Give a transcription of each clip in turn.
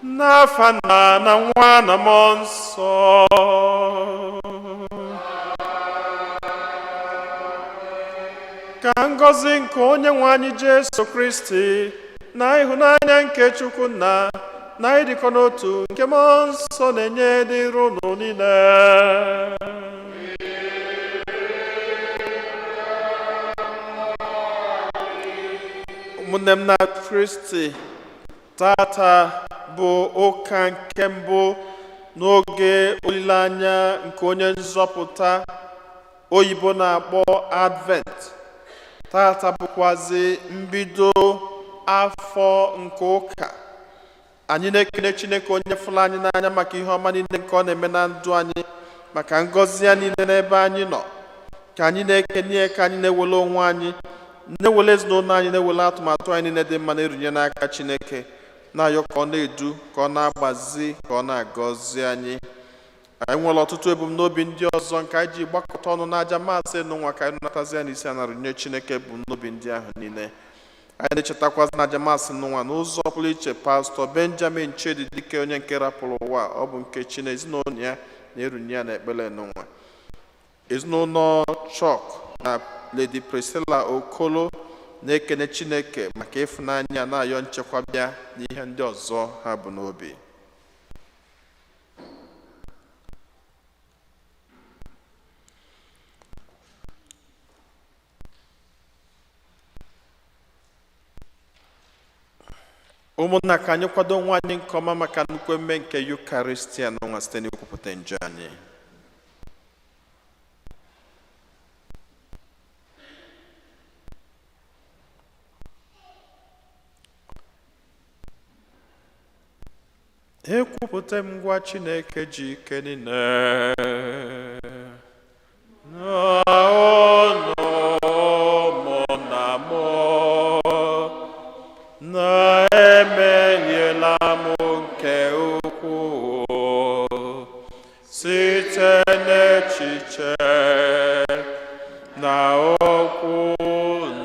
N'afa Nna na Nwa na Mmụọ Nsọ. Ka ngọzi nke Onye nwe anyị Jesu Kristi na ịhụnanya nke Chukwu Nna na ịdịkọ n'otu nke Mmụọ Nsọ na-enye dịrị unu niile. Ụmụnne m na Kristi, tata bụ ụka nke mbụ n'oge olileanya nke onye nzọpụta oyibo na-akpọ Advent. Tata bụkwazi mbido afọ nke ụka. Anyị na-ekele Chineke onye fụrụ anyị n'anya maka ihe ọma niile nke ọ na-eme na ndụ anyị, maka ngọzi ya niile n'ebe anyị nọ. Ka anyị na-ekene ya, ka anyị na-ewele onwe anyị, na-ewele ezinụlọ anyị, na-ewele atụmatụ anyị niile dị mma na-erunye n'aka Chineke, na-ayọ ka ọ na-edu, ka ọ na-agbazi, ka ọ na-agọzi anyị. Anyị nwere ọtụtụ ebumnobi ndị ọzọ nke anyị ji gbakọta ọnụ n'aja maasị n'ụwa, ka anyị natazi ya n'isi a na-arụnye Chineke ebumnobi ndị ahụ niile. Anyị na-echetakwazi na aja maasị n'ụwa n'ụzọ pụrụ iche Pastọ Benjamin Chidi Dike, onye nke rapụrụ ụwa, ọ bụ nke chi na ezinụlọ ya na-erunye ya n'ekpere n'ụwa. Ezinụlọ Chọk na Lady Priscilla Okolo na-ekene Chineke maka ịfụnanya, na-ayọ nchekwabịa n'ihe ndị ọzọ ha bụ n'obi. Ụmụnna, ka anyị kwado onwe anyị nke ọma maka nnukwu emume nke Yukaristia n'ụwa site n'ikwupụta njọ anyị. Ekwupụta m ngwa Chineke ji ike niile na unu ụmụnna m na emehiela m nke ukwuu site n'echiche na okwu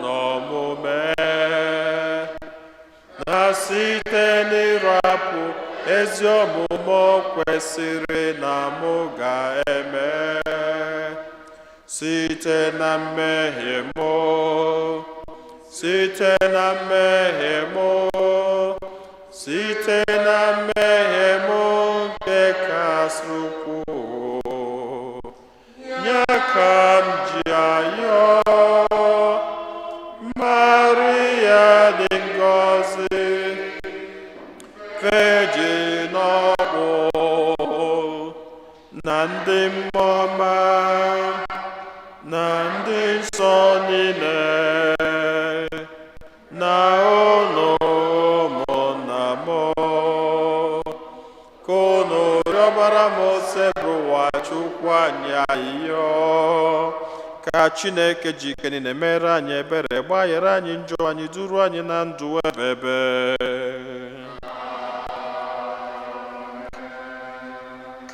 na omume, na site n'ịrapụ ezi omume o kwesịrị na mụ ga-eme, site na mmehie mụ, site na mmehie mụ, site na mmehie mụ nke kasị ukwuu. Ya ka m ji ayọ Maria dị ngọzi, Virgin ọkpụ na ndị mmụọ ọma na ndị nsọ niile, na unu ụmụnna m, ka unu rịọbara m Osebụrụwa Chukwu anyị ayịyọ, ka Chineke ji ike niile mere anyị ebere, gbaghara anyị njọ anyị, duru anyị na ndụ ebebe.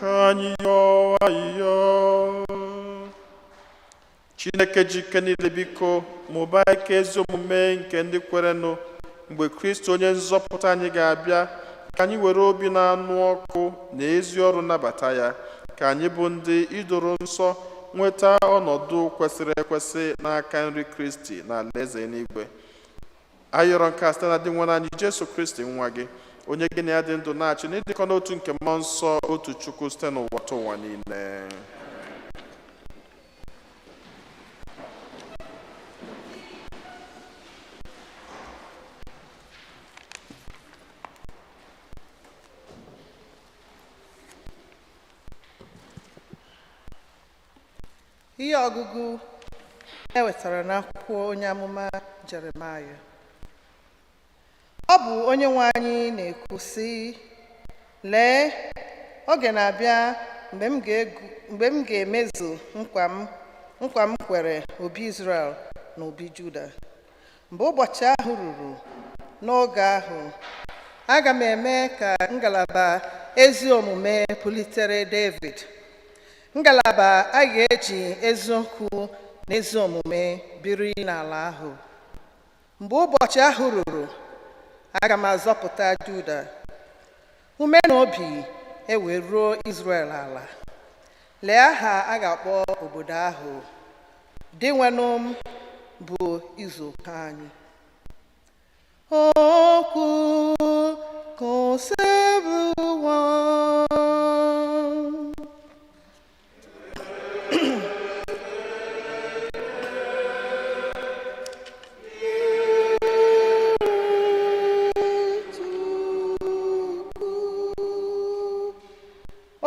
Ka anyị yọọ ayịyọ. Chineke ji ike niile, biko mụbaa ike ezi omume nke ndị kwerenụ mgbe Kristi onye nzọpụta anyị ga-abịa, ka anyị were obi na-anụ ọkụ na ezi ọrụ nabata ya, ka anyị bụ ndị idoro nsọ nweta ọnọdụ kwesịrị ekwesị n'aka nri Kristi na alaeze eluigwe. Ayọrọ nke a site na Dinwenụ anyị Jesu Kristi nwa gị, onye gị na ya dị ndụ na-achị n'ịdịkọ n'otu nke Mmụọ Nsọ, otu Chukwu, site n'ụwa ta ụwa niile. Ihe ọgụgụ e wetara n'akwụkwọ onye amụma Jeremaya. Ọ bụ Onyenwe anyị na-ekwu sị, Lee, oge na-abịa mgbe m ga-emezu nkwa m kwere obi Izrel na obi Juda. Mgbe ụbọchị ahụ ruru, n'oge ahụ, aga m eme ka ngalaba ezi omume pulitere Devid, ngalaba a ga-eji eziokwu na ezi omume biri n'ala ahụ. Mgbe ụbọchị ahụ ruru, aga m azọpụta Juda. Ume na obi ewee ruo Izrel ala. Lee aha a ga-akpọ obodo ahụ: Dinwenụ m bụ izu oke anyị. Okwu ka Osebụwa.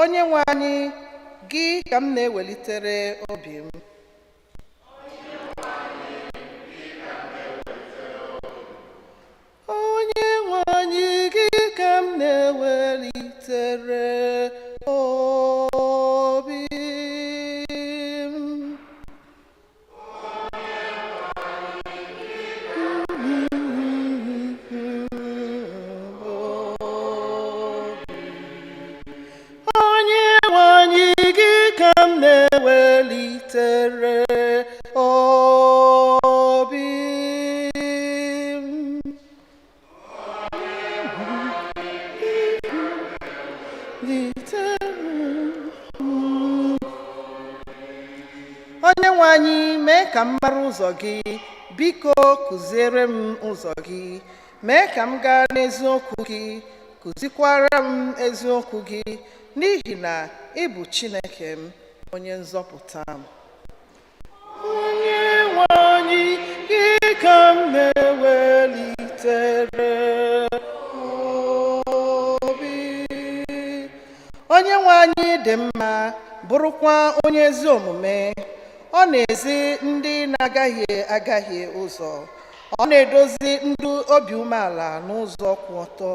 Onye nwe anyị, gị ka m na-ewelitere obi m. Onye nwe anyị, gị ka m na-ewelitere obi m. Onye nwe anyị, gị ka m na-ewelitere obi m. Onye nwe anyị, mee ka m mara ụzọ gị. Biko, kụziere m ụzọ gị. Mee ka m gaa n'eziokwu gị, kụzikwara m eziokwu gị, n'ihi na ị bụ Chineke m, onye nzọpụta m. Onye nwe anyị, gị ka m na-ewelitere obi. Onye nwe anyị dị mma, bụrụkwa onye ezi omume. Ọ na-ezi ndị na-agahie agahie ụzọ. Ọ na-edozi ndị obi umeala n'ụzọ kwụ ọtọ.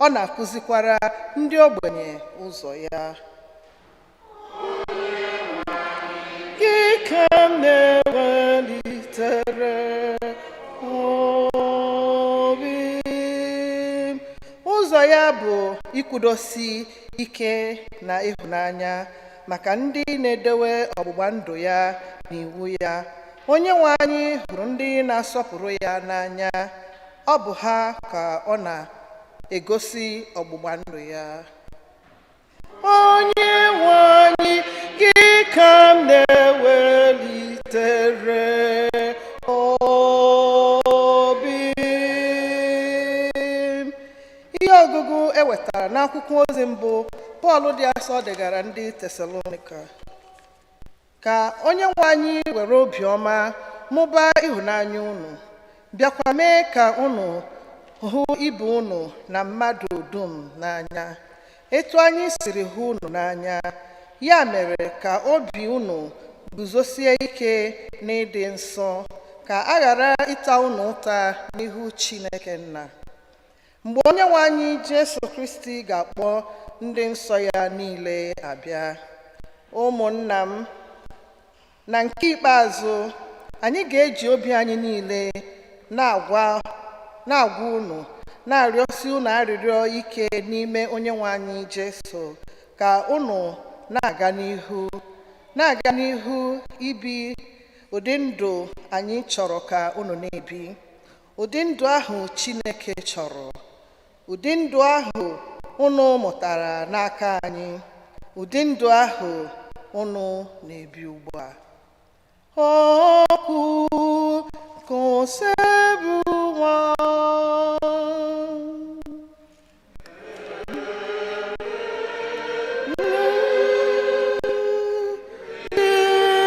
Ọ na-akụzikwara ndị ogbenye ụzọ ya. Gị ka m na-ewelitere obi m. Ụzọ ya bụ ikwudosi ike na ịhụnanya maka ndị na-edewe ọgbụgba ndụ ya na iwu ya. Onye nwe anyị hụrụ ndị na-asọpụrụ ya n'anya. Ọ bụ ha ka ọ na-egosi ọgbụgba ndụ ya. Onye nwe anyị, gị ka m na-ewelitere obi m. Ihe ọgụgụ e wetara n'akwụkwọ ozi mbụ Pọl dị asọ degara ndị Tesalonika. Ka onye nwe anyị were obiọma mụbaa ịhụnanya unu, bịakwa mee ka unu hụ ibe unu na mmadụ dum n'anya, etu anyị siri hụ unu n'anya. Ya mere, ka obi unu guzosie ike n'ịdị nsọ, ka a ghara ịta unu ụta n'ihu Chineke Nna mgbe onye nwe anyị Jesu Kristi ga-akpọ ndị nsọ ya niile abịa. Ụmụnna m, na nke ikpeazụ, anyị ga-eji obi anyị niile na-agwa unu, na-arịọsi unu arịrịọ ike n'ime onye nwe anyị Jesu, ka unu na-aga n'ihu ibi ụdị ndụ anyị chọrọ ka unu na-ebi, ụdị ndụ ahụ Chineke chọrọ, ụdị ndụ ahụ unu mụtara n'aka anyị, ụdị ndụ ahụ unu na-ebi ugbu a. Okwu ka Osebụwa.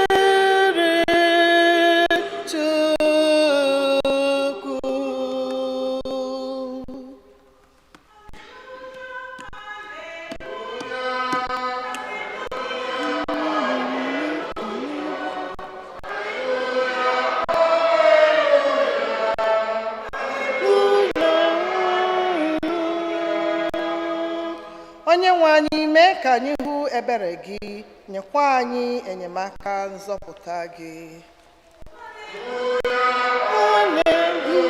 Dịrị Chukwu. Onye nwe anyị, mee ka anyị hụ ebere gị, nyekwa anyị enyemaka nzọpụta gị. Haleluya.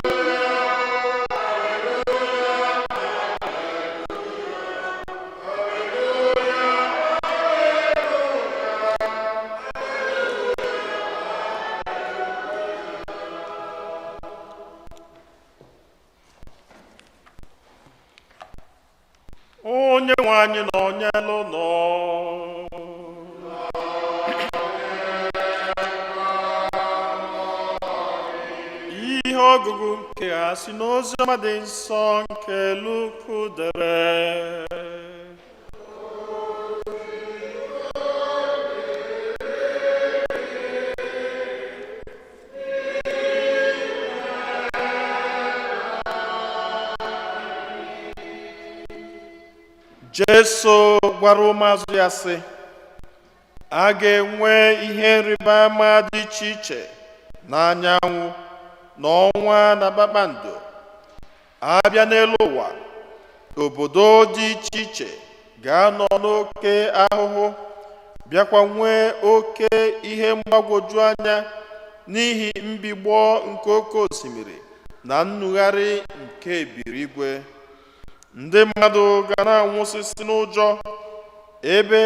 Onye nwe anyị na onye nọ. Ihe ọgụgụ nke a si n'oziọma dị nsọ nke Luku dere. Jesu gwara ụmụazụ ya sị, a ga-enwe ihe nrịba ama dị iche iche n'anyanwụ, n'ọnwa na kpakpando. Abịa n'elu ụwa, obodo dị iche iche ga-anọ n'oke ahụhụ, bịakwa nwee oke ihe mgbagwoju anya n'ihi mbigbọ nke oke osimiri na nnugharị nke ebiri igwe. Ndị mmadụ ga na-anwụsịsị n'ụjọ, ebe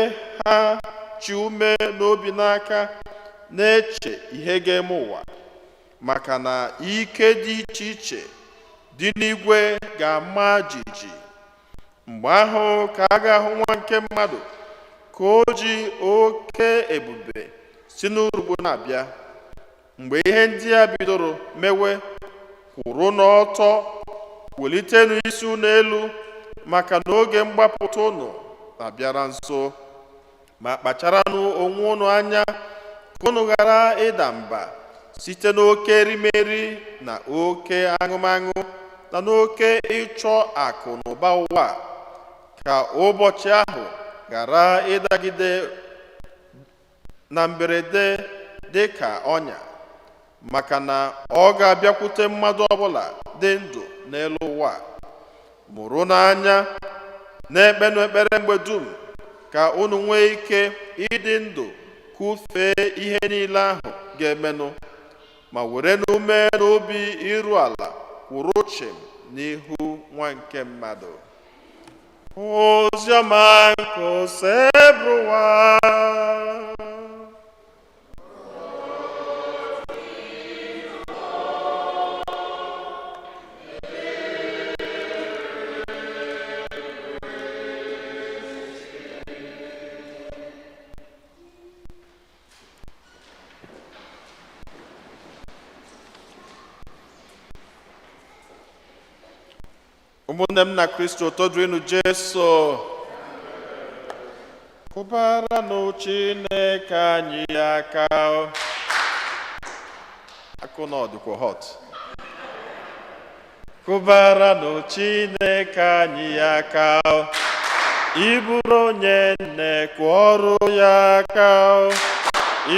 ha chi ume n'obi n'aka na-eche ihe ga-eme ụwa, maka na ike dị iche iche dị n'igwe ga-ama jijiji. Mgbe ahụ ka a ga-ahụ nwa nke mmadụ ka o ji oke ebube si n'urukpu na-abịa. Mgbe ihe ndị a bidoro mewe, kwụrụ n'ọtọ, welitenụ isi unu elu, maka na oge mgbapụta unu na-abịara nso. Ma kpacharanụ onwe unu anya ka unu ghara ịda mba site n'oke erimeri na oke aṅụmaṅụ na n'oke ịchọ akụ na ụba ụwa, ka ụbọchị ahụ ghara ịdagide na mberede dị ka ọnya, maka na ọ ga-abịakwute mmadụ ọbụla dị ndụ n'elu ụwa. Mụrụ n'anya, na-ekpenụ ekpere mgbe dum, ka unu nwee ike ịdị ndụ kufee ihe niile ahụ ga-emenụ, ma were n'ume na obi iru ala kwụrụ chịm n'ihu nwa nke mmadụ. Oziọma nke Osebụrụwa. Ụmụnne m na Kristo, todurinu Jesu. Kụbaranụ Chineke anyị aka. Akụ na ọdịkwa hot. Kụbaranụ Chineke anyị aka. Ị bụrụ onye nne, kụọrọ ya aka.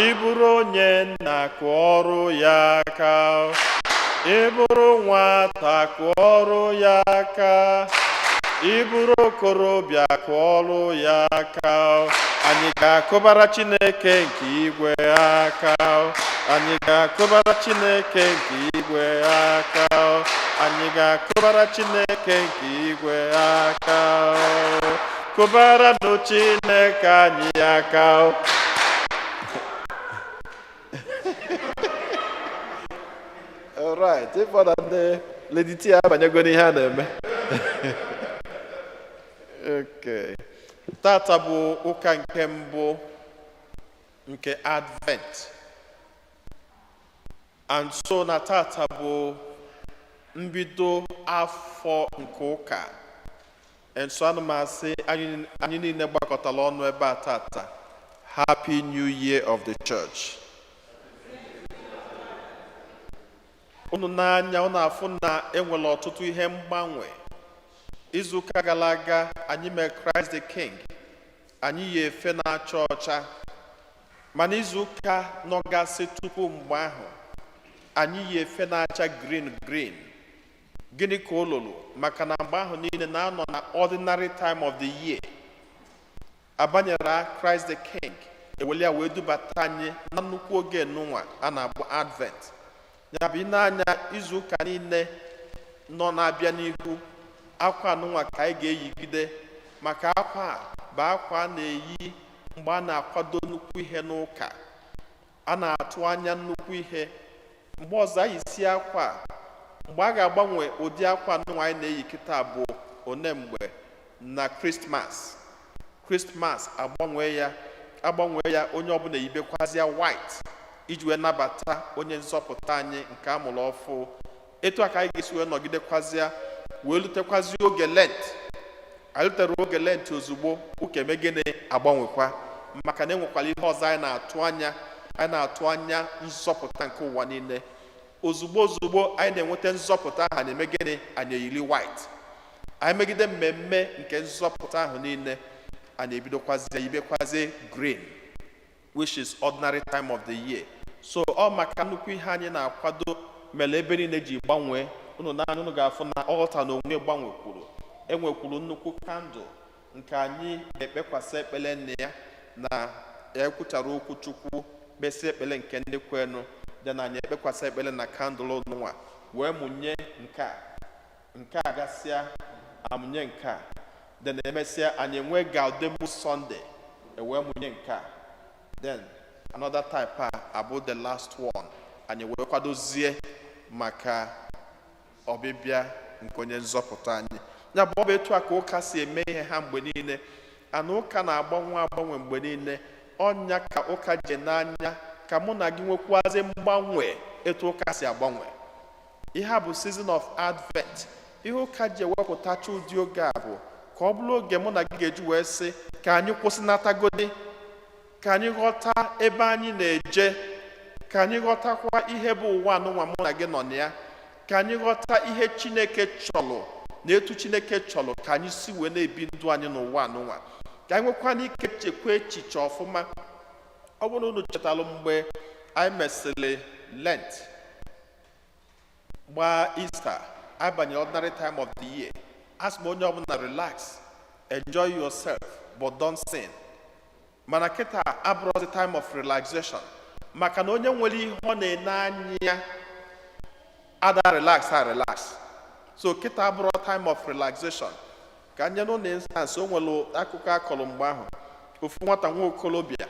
Ị bụrụ onye nna, kụọrọ ya aka. Ị bụrụ nwata, kụọrọ ya aka. Ị bụrụ okorobịa, kụọrọ ya aka. Anyị ga-akụbara Chineke nke igwe aka. Anyị ga-akụbara Chineke nke igwe aka. Anyị ga-akụbara Chineke nke igwe aka. Kụbaranụ Chineke anyị aka. Alright, ịfọ na ndị Lady T abanyego n'ihe a na-eme. Okay. Tata bụ ụka nke mbụ nke Advent. And so na tata bụ mbido afọ nke ụka. And so ana m asị anyị niile gbakọtara ọnụ ebe a tata, Happy New Year of the Church. Unu n'anya, unu afụ na enwere ọtụtụ ihe mgbanwe. Izuụka gara aga anyị mee Christ the King, anyị yi efe na-acha ọcha, mana izuụka nọgasị tupu mgbe ahụ anyị yi efe na-acha green green. Gịnị ka o lụrụ? Maka na mgbe ahụ niile na-anọ na ordinary time of the year, abanyere Christ the King eweli ya wee dubata anyị na nnukwu oge nụnwa a na-akpọ Advent. Ya bụ, ị na-anya izuụka niile nọ na-abịa n'ihu, akwa anụnwa ka anyị ga-eyigide, maka akwa a bụ akwa a na-eyi mgbe a na-akwado nnukwu ihe n'ụka, a na-atụ anya nnukwu ihe. Mgbe ọzọ anyị si akwa a, mgbe a ga-agbanwe ụdị akwa anụnwa anyị na-eyi kịta bụ one mgbe Na Christmas, Christmas agbanwee ya, agbanwee ya, onye ọbụla eyibekwazịa white iji wee nabata onye nzọpụta anyị nke a mụrụ ọfụ. Etu a ka anyị ga-esi wee nọgidekwazịa wee lutekwazi oge Lent. Anyị lutere oge Lent, ozugbo ụka eme gịnị? Agbanwekwa, maka na enwekwara ihe ọzọ anyị na-atụ anya. Anyị na-atụ anya nzọpụta nke ụwa niile. Ozugbo ozugbo anyị na-enweta nzọpụta ahụ, anyị eme gịnị? Anyị eyiri white. Anyị megide mmemme nke nzọpụta ahụ niile, anyị ebidokwazie yibekwazie green, which is ordinary time of the year. So ọ maka nnukwu ihe anyị na-akwado mere ebe niile ji gbanwee. Unu naanị unu ga-afụ na altar na onwe gbanwekwuru. Enwekwuru nnukwu candle nke anyị ga-ekpekwasị ekpere nne ya na ekwuchara okwu Chukwu, kpesị ekpere nke ndị kwenu dị na anyị ekpekwasị ekpere na candle nwa, wee mụnye nke a. Nke a gasịa, amụnye nke a. Then emesịa, anyị enwee Gaudeamus Sunday, ewee mụnye nke a. Then another type a abụ the last one, anyị wee kwadozie maka ọbịbịa nke onye nzọpụta anyị. Ya bụ, ọ bụ etu a ka ụka si eme ihe ha mgbe niile. Ana ụka na-agbanwe agbanwe mgbe niile. Ọnya ka ụka ji n'anya ka mụ na gị nwekwazi mgbanwe etu ụka si agbanwe. Ihe a bụ season of Advent. Ihe ụka ji ewepụtacha ụdị oge a bụ ka ọ bụrụ oge mụ na gị ga-eji wee sị ka anyị kwụsịnatagodi, ka anyị ghọta ebe anyị na-eje, ka anyị ghọtakwa ihe bụ ụwa anụnwa mụ na gị nọ na ya, ka anyị ghọta ihe Chineke chọrọ na etu Chineke chọrọ ka anyị si wee na-ebi ndụ anyị n'ụwa anụnwa, ka anyị nwekwana ike chekwa echiche ọfụma. Ọ bụrụ na unu chetalụ, mgbe anyị mesịrị Lent, gbaa Easter, anyị banyere ordinary time of the year. Asị m onye ọbụla relax, enjoy yourself, but don't sin. Mana kịta abụrụzi time of relaxation, maka na onye nwere ihe ọ na-ene anya ada relax a relax. So kịta abụrụ time of relaxation. Ka nye n'ụlọ instance, o nwere akụkọ akọrọ mgbe ahụ. Ofu nwata nwa okolobịa,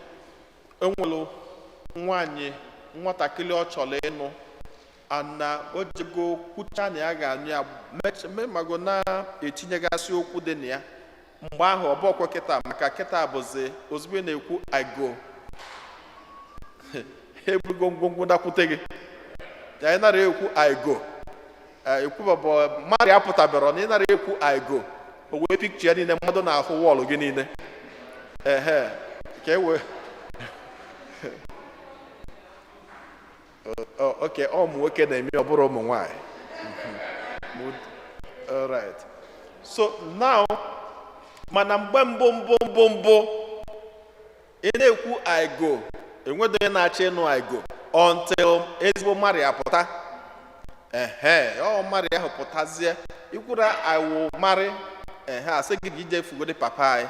o nwere nwaanyị nwatakịrị ọ chọrọ ịnụ, ana o jego kwucha na ya ga-anụ ya, mago na-etinyegasị okwu dị na ya mgbe ahụ. Ọ bụkwa kịta, maka kịta bụzi ozugbo ị na-ekwu "I go", ebugo ngwongwo dakwute gị. Ya ị nara ekwu "I go", ekwubabụ mmadụ ya pụtabara na ị nara ekwu "I go", o wee pikcha ya niile mmadụ na-ahụ wall gị niile. Ehe, ka e wee oke ọ ụmụ nwoke na-eme, ọ bụrụ ụmụ nwanyị. Alright, so now, mana mgbe mbụ mbụ mbụ mbụ ị na-ekwu "I go", enwedo onye na-achọ ịnụ "I go" until ezigbo Maria pụta. Ehe, ọ Maria ahụ pụtazie, ikwura "I will marry", ehe, asị gị ije fugodi papa anyị.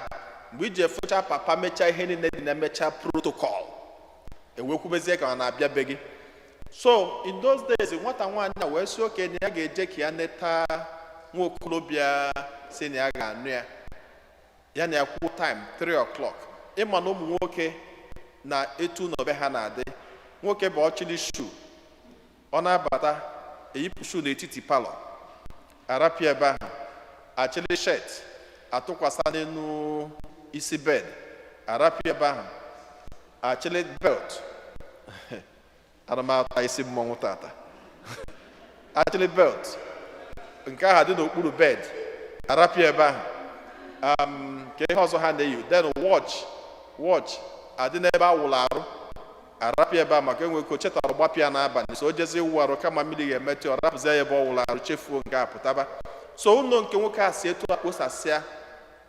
Mgbe ije fụcha papa, mechaa ihe niile dị na emechaa protocol, ewekwubezie ka ọ na-abịa be gị. So in those days, nwata nwaanyị a wee sị okenye ya ga-eje ka ya neta nwa okorobịa si na ya ga-anụ ya. Ya na ya kwuo time 3 o'clock. Ịma na ụmụ nwoke na etu n'obe ha na-adị, nwoke bụ ọchịlị shoe, ọ na-abata, eyipụ shoe n'etiti parlour, arapịa ebe ahụ, achịlị shirt atụkwasị n'elu isi bed, arapịa ebe ahụ, achịlị belt. Ana m ata isi mmọnwụ tata. Achịlị belt nke ahụ dị n'okpuru bed, arapịa ebe ahụ. Ka ihe ọzọ ha na-eyi, then watch, watch adị n'ebe awụrụ arụ, arapịa ebe a, maka enwe ka o chetara gbapịa n'abalị, so o jezi ịwụ arụ, kama mmiri ga-emetụ, ọ rapụzie ya ebe ọ wụrụ arụ, chefuo nke a, pụtaba. So ụlọ nke nwoke a si etu a kposasịa.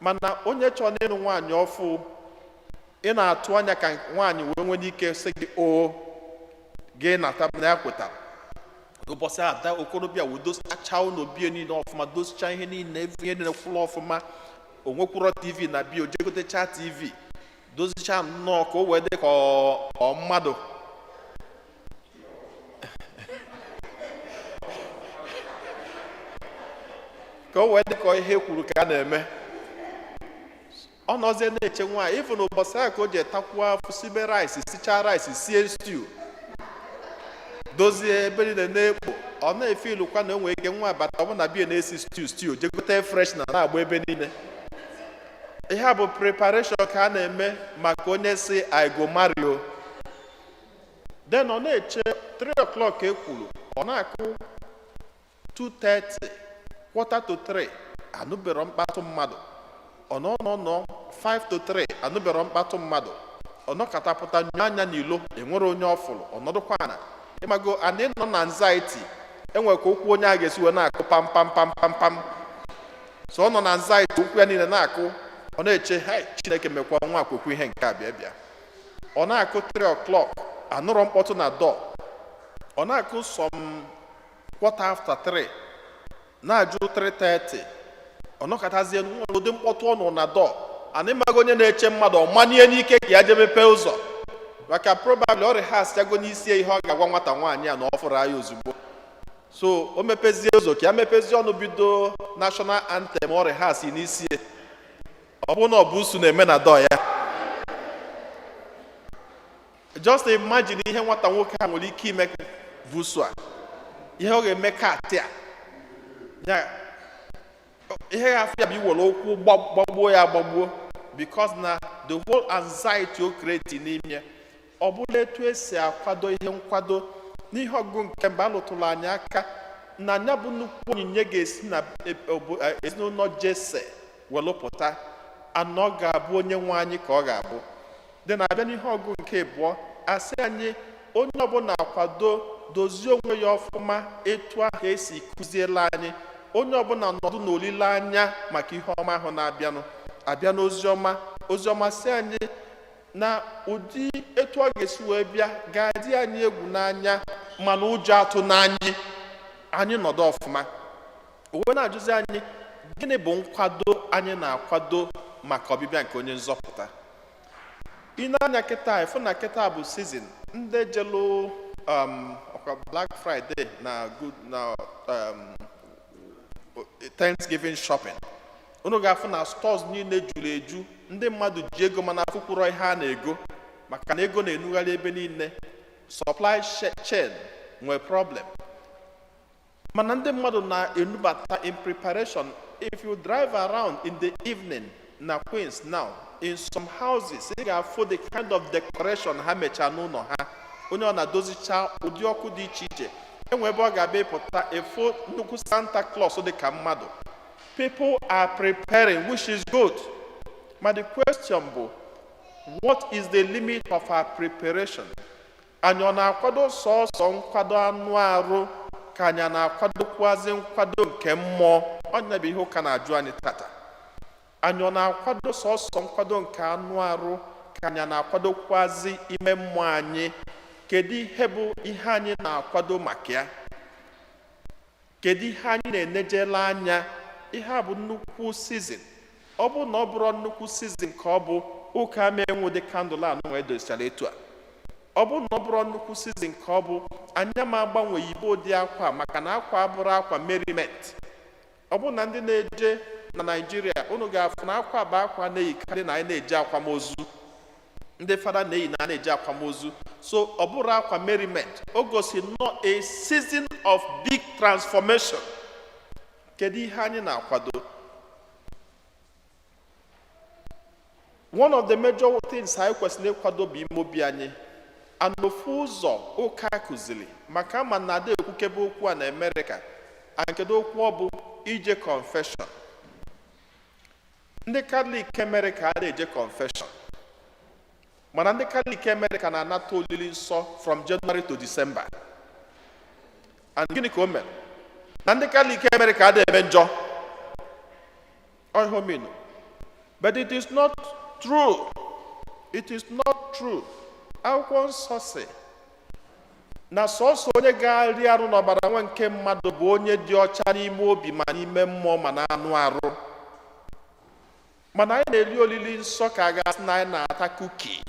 Mana onye chọrọ ịnụ nwaanyị ọfụ, ị na-atụ anya ka nwaanyị wee nwee ike sị gị o gị nata na ya kwetara. Ụbọchị ada okorobịa wee dosacha ụlọ bie niile ọfụma, dosichaa ihe niile, ihe niile kwụrụ ọfụma. O nwekwuro TV na bie, o jegotecha TV, dozicha nnọọ ka o wee dị ka ọ mmadụ, ka o wee dị ka ihe kwuru ka a na-eme. Ọ nọzie na-eche nwaanyị ịfụ na ụbọchị ahụ ka o ji etakwuo afụ, sibe rice, sichaa rice, sie stew, dozie ebe niile na-ekpo. Ọ na-efe ilukwa na o nwere ike nwa abata, ọ bụ na bie na-esi stew, stew jegote fresh na na-agba ebe niile. Ihe a bụ preparation ka a na-eme maka onye si, "I go marry o." Then ọ na-eche 3 o'clock e kwuru, ọ na-akụ 2:30, quarter to 3, anụbero mkpatụ mmadụ. Ọ nọ nọ nọ, 5 to 3, anụbero mkpatụ mmadụ. Ọ nọkọtapụta nyụ anya n'ilo, enwere onye ọ fụrụ. Ọ nọdụkwa ana, ịmago ana nọ na anxiety, enwere ka okwu onye a ga-esi wee na-akụ pam pam pam pam pam. So ọ nọ na anxiety, okwu ya niile na-akụ. Ọ na-eche, "Hai, Chineke, mekwa nwa akwụkwọ ihe nke a bịa bịa." Ọ na-akụ 3 o'clock, anụrọ mkpọtụ na door. Ọ na-akụ some quarter after 3, na-ajụ 3:30. Ọ nọkọtazie ụdị mkpọtụ ọ nụ na door ana. Ịmago onye na-eche mmadụ, ọ manie n'ike ka ya jee mepee ụzọ, maka probably ọ rehearse n'isi ihe ọ ga-agwa nwata nwaanyị a na ọ fụrụ ya ozugbo. So o mepezie ụzọ ka ya mepezie ọnụ, bido national anthem ọ rehearse n'isi ya. Ọ bụrụ na ọ bụ usu na-eme na door ya. Just imagine ihe nwata nwoke a nwere ike ime vusu a, ihe ọ ga-eme kaatị a ya, ihe ga-afụ ya bụ iwere ụkwụ gbagbuo ya agbagbuo, because na the whole anxiety o create n'ime ya. Ọ bụla etu esi akwado ihe nkwado n'ihe ọgụgụ nke mgbe alụtụrụ anyị aka na anya bụ nnukwu onyinye ga-esi na ezinụlọ Jese welụpụta anọ, ga-abụ onye nwe anyị ka ọ ga-abụ dị na-abịa. N'ihe ọgụ nke abụọ, asị anyị onye ọbụla kwado, dozie onwe ya ọfụma etu ahụ esi kụziela anyị. Onye ọbụla nọdụ n'olileanya maka ihe ọma ahụ na-abịanụ abịa n'ozi ọma. Ozi ọma si anyị na ụdị etu ọ ga-esi wee bịa ga-adị anyị egwu n'anya, mana ụjọ atụ n'anyị, anyị nọdụ ọfụma. O wee na-ajụzi anyị, gịnị bụ nkwado anyị na-akwado maka ọbịbịa nke onye nzọpụta? Ị na-anya kịta, ịfụ na kịta bụ season ndị jelu ọkwa Black Friday na good na Thanksgiving shopping. Unu ga-afụ na stores niile juru eju, ndị mmadụ ji ego, mana afụkwuro ihe a na-ego, maka na ego na-enugharị ebe niile. Supply chain nwee problem, mana ndị mmadụ na-enubata in preparation. If you drive around in the evening na Queens now, in some houses, ị ga-afụ the kind of decoration ha mechaa n'ụlọ ha. Onye ọ na-adozicha ụdị ọkụ dị iche iche, enwe ebe ọ ga-abịa ịpụta efo nnukwu Santa Claus dị ka mmadụ. People are preparing, which is good, but the question bụ, what is the limit of our preparation? Anyị ọ na-akwado sọọsọ nkwado anụ arụ, ka anyị na-akwadokwazi nkwado nke mmụọ? Ọnya bụ ihe ụka na-ajụ anyị tata. Anyị ọ na-akwado sọọsọ nkwado nke anụ arụ, ka anyị na-akwadokwazi ime mmụọ anyị? Kedu ihe bụ ihe anyị na-akwado maka ya? Kedu ihe anyị na-enejela anya? Ihe a bụ nnukwu season. Ọ bụ na ọ bụrụ nnukwu season ka ọ bụ ụka ama enwe ụdị candle a nụ edozichara etu a. Ọ bụ na ọ bụrụ nnukwu season ka ọ bụ anya ma agbanwe yibe ụdị akwa, maka na akwa abụrụ akwa merriment. Ọ bụ na ndị na-eje na Naijiria, unu ga-afụ na akwa bụ akwa na-eyikarị na anyị na-eje akwamozu, ndị fada na-eyi na a na-eje akwamozu. So ọ bụrụ akwa merriment, o gosi nnọọ a season of big transformation. Kedu ihe anyị na-akwado? One of the major things anyị kwesịrị ịkwado bụ ime obi anyị. And ofu ụzọ ụka kụziri maka ama na ada ekwukebe okwu a na Amerịka, and kedu okwu ọ bụ? Ije confession. Ndị Katọlik Amerịka a na-eje confession, mana ndị Katọlik Amerịka na-anata olili nsọ from January to December. And gịnị ka o mere na ndị Katọlik Amerịka adịghị eme njọ? Ọ ihe o mean. But it is not true, it is not true. Akwụkwọ nsọ si na sọsọ onye ga-arị arụ n'ọbara nwa nke mmadụ bụ onye dị ọcha n'ime obi, ma n'ime mmụọ, ma na anụ arụ. Mana anyị na-eri olili nsọ ka a ga-asị na anyị na-ata cookie.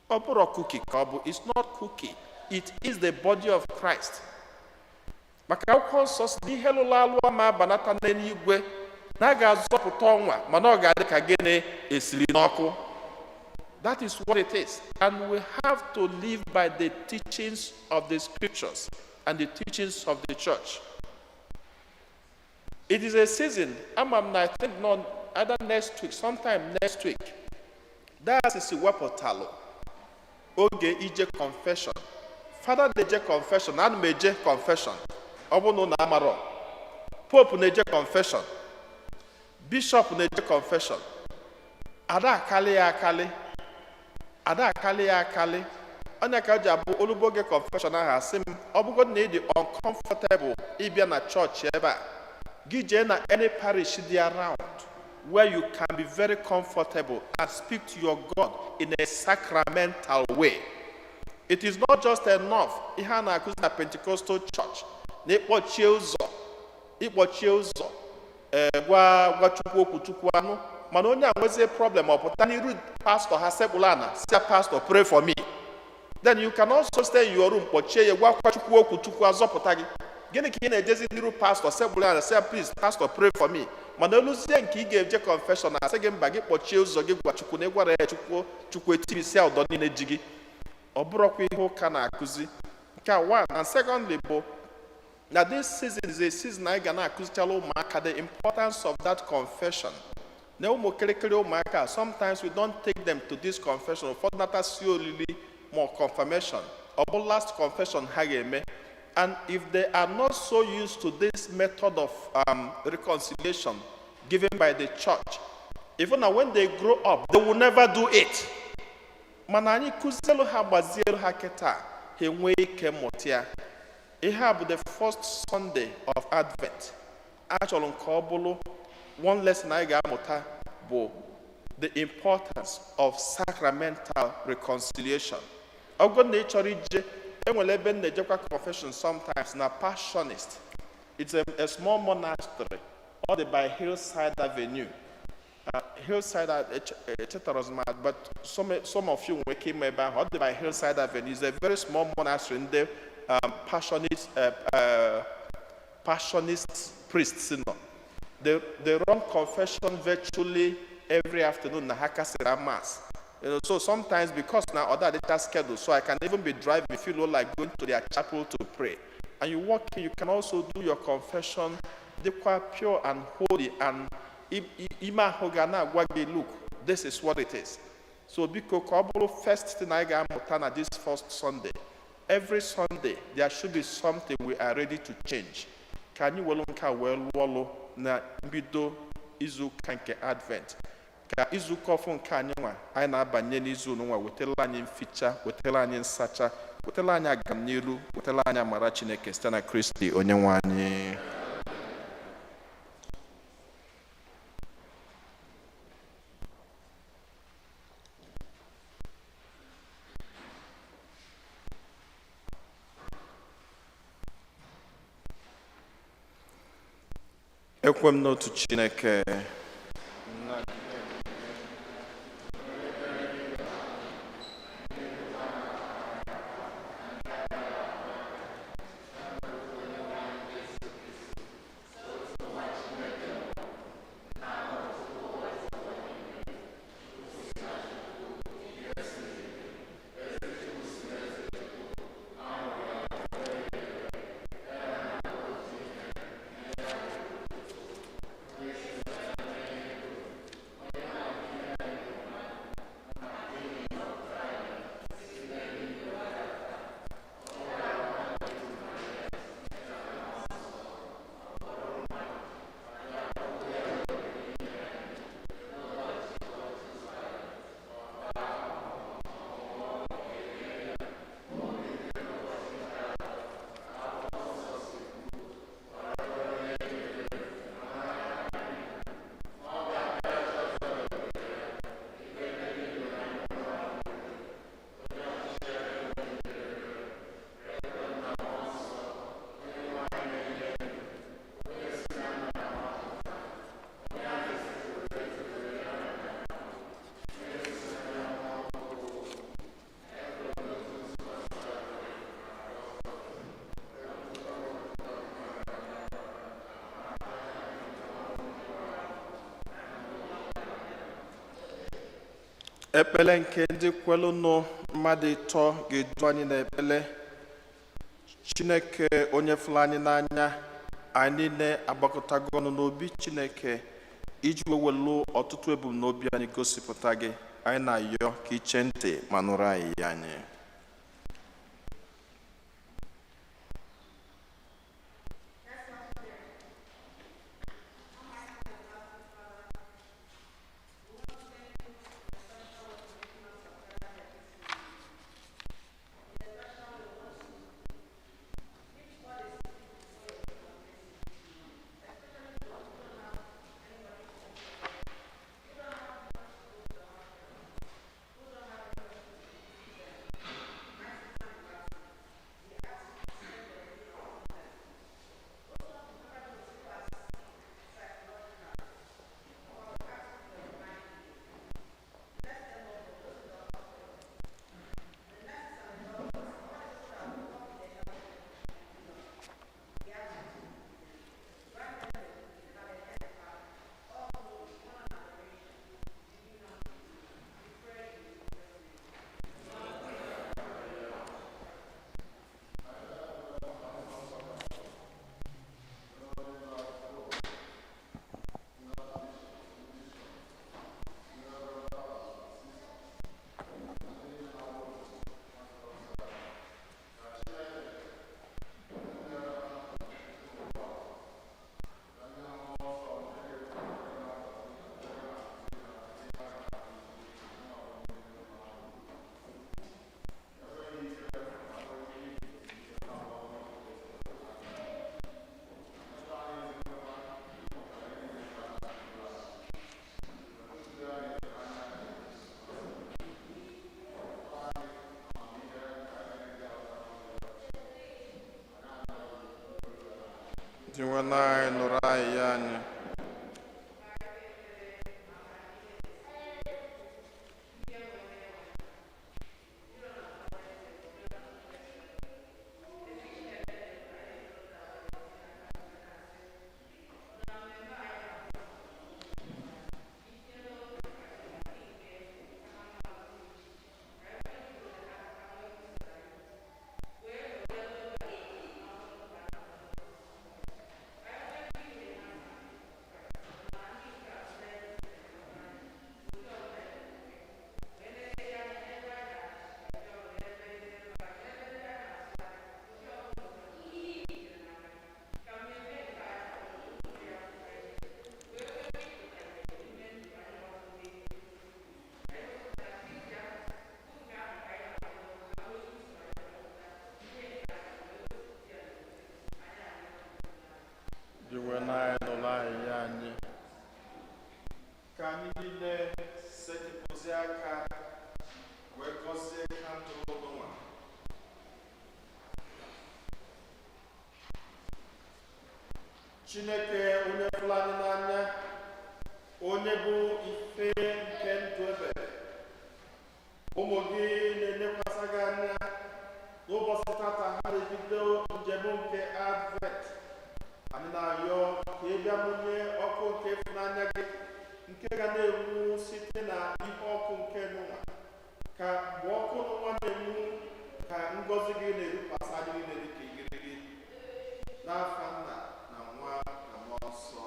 Ọ bụrụ cookie ka ọ bụ, it's not cookie, it is the body of Christ. Maka akwụkwọ nsọ si na ihe lụrụ alụ ama abanata n'eluigwe, na a ga-azọpụta ọnwa, mana ọ ga-adị ka gịnị esiri n'ọkụ. That is what it is, and we have to live by the teachings of the scriptures and the teachings of the church. It is a season. Ama m na I think nọ Either next week, sometime next week, diocese wepụtalụ oge ije confession. Fada na-eje confession, ana m eje confession. Ọ bụrụ na unu amarọ, Pope na-eje confession, bishop na-eje confession. Ada akali ya akali, ada akali ya akali. Onye ka o ji abụ olugbo oge confession ahụ, asị m, ọ bụgodị na ị dị uncomfortable ịbịa na chọọchị ebe a, gị jee na any parish dị around where you can be very comfortable and speak to your God in a sacramental way. It is not just enough ihe a na-akụzi na Pentecostal church na ịkpọchie ụzọ, ịkpọchie ụzọ, ee, gwa Chukwu okwu, Chukwu anụ. Mana onye a nwezie problem, ọ pụta n'iru pastọ ha, sekpụrụ ana, si ya, "Pastor, pray for me." Then you can also stay in your room, kpọchie ya, gwakwa Chukwu okwu, Chukwu azọpụta gị. Gịnị ka ị na-ejezi n'iru pastọ sekpụrụ ana, sị ya, "Please, pastor, pray for me"? Mana oluzie nke ị ga-eje confession na asị gị mba, gị kpọchie ụzọ gị gwa Chukwu, na ị gwara ya Chukwu, Chukwu etibisia ụdọ niile ji gị. Ọ bụrụkwa ihe ụka na-akụzi. Nke a one. And secondly bụ na this season is a season anyị ga na-akụzichala ụmụaka the importance of that confession. Na ụmụ kịrịkịrị ụmụaka, sometimes we don't take them to this confession. Ụfọdụ natasi olili ma ọ confirmation, ọ bụ last confession ha ga-eme. And if they are not so used to this method of reconciliation given by the church, even na when they grow up, they will never do it. Mana anyị kụzielu ha, gbazielu ha kịta, ha enwee ike mụta ya. Ihe a bụ the first Sunday of Advent. Achọrọ m ka ọ bụrụ one lesson anyị ga-amụta bụ the importance of sacramental reconciliation. Ọ bụrụ na ị chọrọ ije, enwere ebe m na-ejekwa confession sometimes na Passionist. It's a small monastery. Ọ dị by Hillside Avenue. Hillside, echetara m, but some of you nwere ike ime ebe ahụ. Ọ dị by Hillside Avenue. It's a very small monastery ndị Passionist priests nọ. They run confession virtually every afternoon na ha kasịrị mass. So sometimes, because now other data schedule, so I can even be driving if you look like going to their chapel to pray. And you walk in, you can also do your confession, dịkwa pure and holy, and ime ahụ ga na-agwa gị, "Look, this is what it is." So biko, ka ọ bụrụ first thing anyị ga-amụta na this first Sunday. Every Sunday, there should be something we are ready to change. Ka anyị welu nke a wee lụọ ọlụ na mbido izuụka nke Advent. Ka izuụka ọfụ nke anyị nwa anyị na-abanye n'izu nwa wetara anyị mficha, wetara anyị nsacha, wetara anyị agamniru, wetara anyị amara Chineke site na Kristi onye nwe anyị. Ekwe m n'otu Chineke, Ekpele nke ndị kwelụnụ, mmadụ ịtọ ga-edu anyị n'ekpele. Chineke onye fụrụ anyị n'anya, anyị niile agbakọtago ọnụ n'obi Chineke. Iji wee welu ọtụtụ ebumnobi anyị gosipụta gị, anyị na-ayọ ka iche ntị ma nụrụ anyị ya anyị. Dinwenụ anyị, nụrụ anyị ya anyị. Dinwenụ anyị, nụrụ anyị ya anyị. Ka anyị niile setịpụzi aka wee gọzie kandụl n'ụwa. Chineke onye hụrụ anyị n'anya, onye bụ ife nke ndụ ebere, ụmụ gị na-elekwasị gị anya n'ụbọchị tata ha na-ebido njem nke Advent. Anyị na-arịọ ka ị bịa mụnye ọkụ nke ịfụnanya gị nke ga na-enwu site na ihe ọkụ nke n'ụwa, ka mgbe ọkụ n'ụwa na-enwu ka ngọzi gị na-erukwasị anyị niile dịka igirigi. N'afa Nna na Nwa na Mmụọ Nsọ.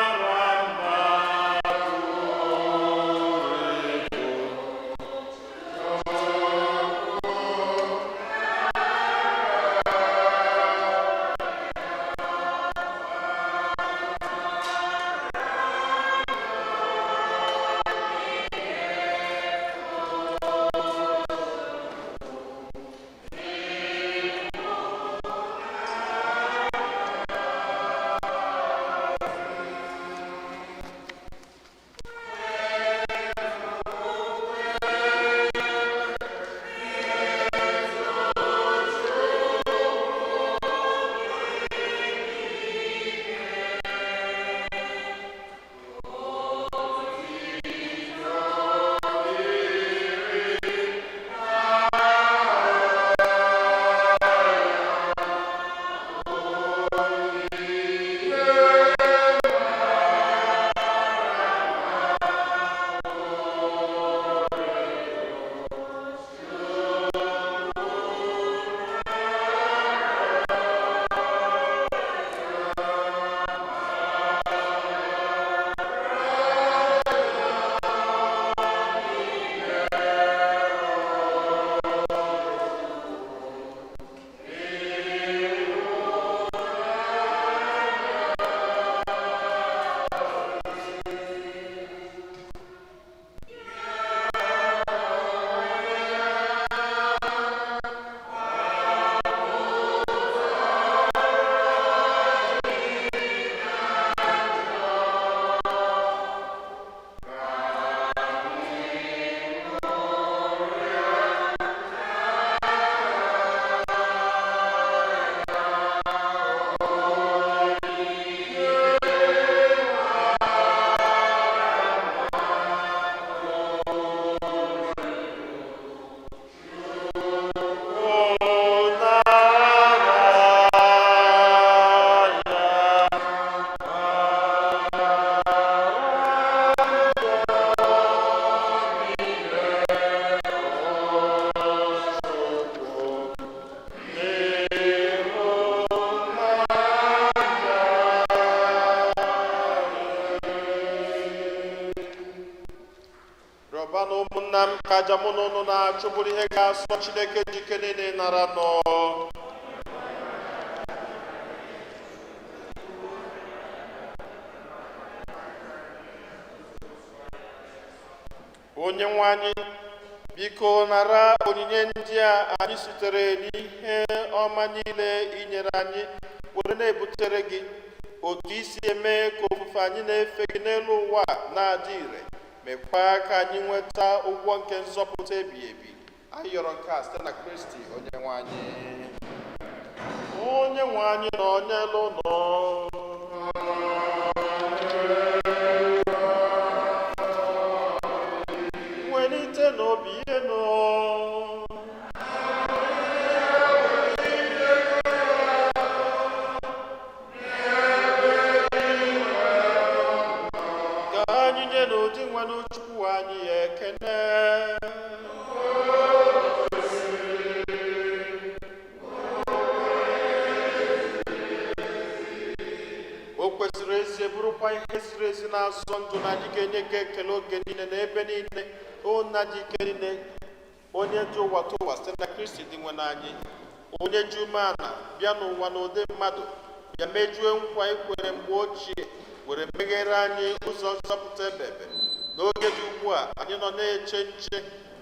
Mara mma. Rịọba na ụmụnna m ka aja mụ na ụnụ na-achụ bụrụ ihe ga-asọ Chineke ji ike niile nara nọ. Onye nwe anyị, biko nara onyinye ndị a anyị sitere n'ihe ọma niile i nyere anyị were na-ebutere gị, otu i si eme ka ofufe anyị na-efe gị n'elu ụwa a na-adị ire, mekwa ka anyị nweta ụgwọ nke nzọpụta ebighị ebi. Anyị yọrọ nke a site na Kristi onye nwe anyị. Onye nwe anyị nọnyelu ụnụ. Welite n'obi enu. Ka anyị nye n'ụdị nwenụ Chukwu anyị ekene. O kwesịrị ezie, bụrụkwa ihe ziri ezi na-azọ ndụ, na anyị ga-enye gị ekele oge niile na ebe niile, o Nna dị ike niile, onye ji ụwa tụ ụwa, site na Kristi dị nwe anyị, onye ji umeala bịa n'ụwa n'ụdị mmadụ, bịa mejue nkwa ikwere mgbe ochie, were meghere anyị ụzọ nzọpụta ebebe. N'oge dị ugbu a, anyị nọ na-eche nche,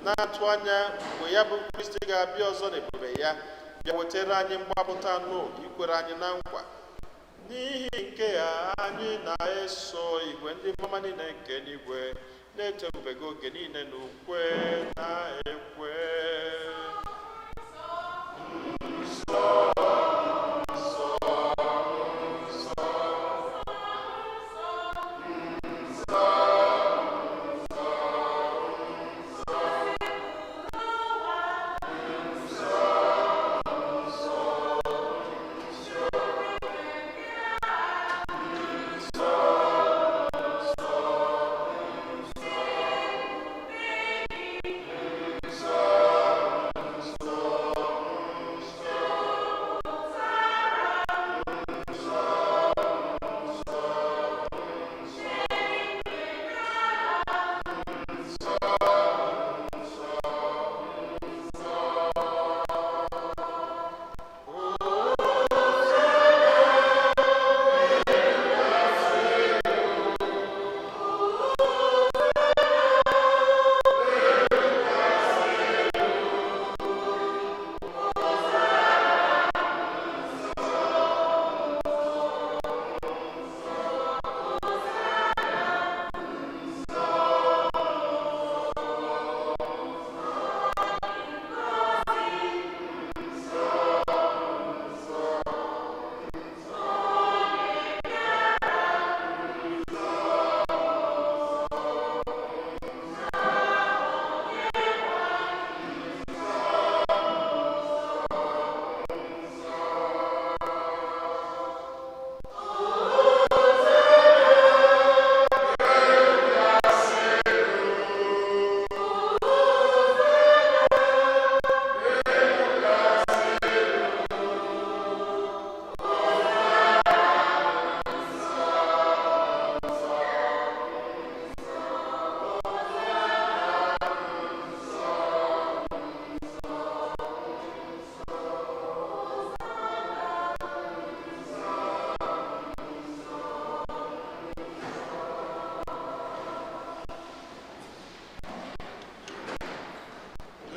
na-atụ anya mgbe ya bụ Kristi ga-abịa ọzọ n'ebube ya, bịa wetara anyị mgbapụta nụ ikwere anyị na nkwa. N'ihi nke a, anyị na-eso igwe ndị mmụọ niile nke eluigwe na-eto ebube gị oge niile na ukwe na-ekwe.